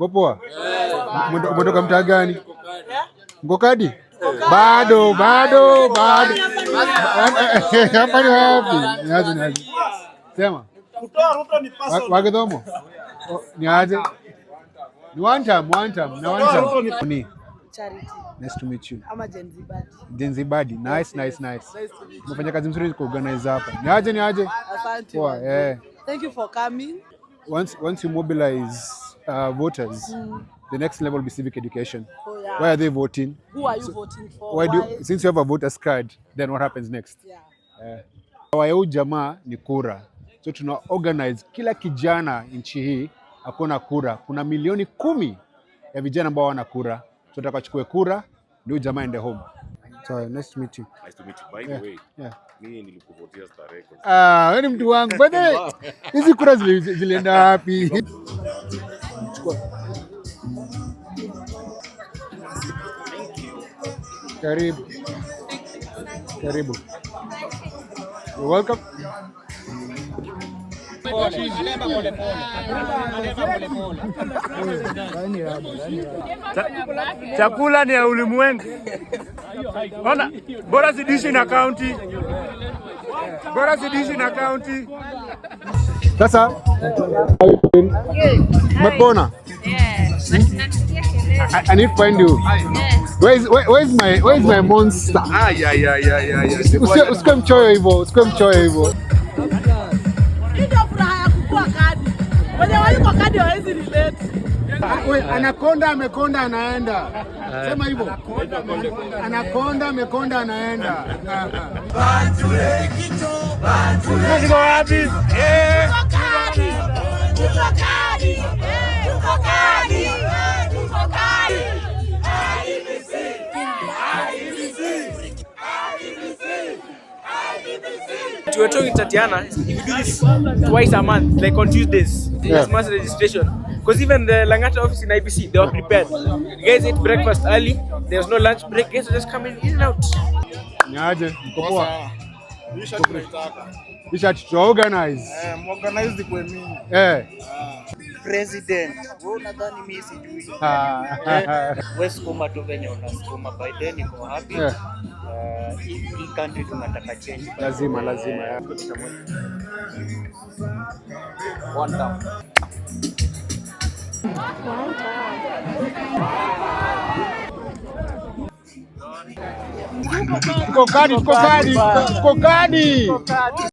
Mko poa? Umetoka mtaa gani? Mko kadi? Bado, bado, bado. Hapa ni wapi? Niaje, niaje. Sema. Wakidhomo. Niaje? Ni one time, one time, na one time. Ni. Charity. Nice to meet you. Ama Gen Z Badi. Gen Z Badi. Nice, nice, nice. Nice to meet you. Umefanya kazi mzuri kuorganize hapa. Niaje, niaje? Asante. Poa, eh. Thank you for coming. Once you mobilize voters, the next level will be civic education. Oh, yeah. Why are they voting? Who are you voting for? Why do since you have a voter's card, then what happens next? Yeah. Power ya jamaa ni kura. So tuna organize kila kijana nchi hii akona kura. Kuna milioni 10 ya vijana ambao wana kura. So tunataka wachukue kura ndio jamaa ende home. So nice to meet you. Nice to meet you. By the way, mimi nilikuvotia Starehe. Ah, wewe ni mtu wangu. By the way, hizi kura zilienda wapi? Chukua. Karibu. Karibu. You're welcome. Chakula ni ya ulimwengu. Ona, bora zidishi na kaunti, bora zidishi na kaunti. Sasa umepona? Yeah, but nasikia kelele. I need to find you. Where is my monster? Ay, ay, ay, ay, ay. Usikue mchoyo hivyo, usikue mchoyo hivyo. Hii ndio furaha ya kukua kadi. Wenye wayuko kadi hawezi relate. Anakonda amekonda anaenda. Sema hivyo. Anakonda amekonda anaenda. Ziko wapi? Eh. Tuko kadi. Tuko kadi. Tuko kadi. Tuko kadi. IEBC. IEBC. IEBC. We were talking to Tatiana, if you do this twice a month, like on Tuesdays, it's mass registration. Because even the Langata office in IBC, they were prepared. You guys ate breakfast early, there was no lunch break, guys were just coming in and out. Niaje, mko poa? Kisha tuta organize. Organize kwa mingi. Eh. President, wewe unadhani mimi sijui? Ah. Wewe sukuma tu venye unasukuma, by then iko happy. Hii country tunataka change. Lazima, lazima. Yeah. One time. Tuko kadi, tuko kadi, tuko kadi.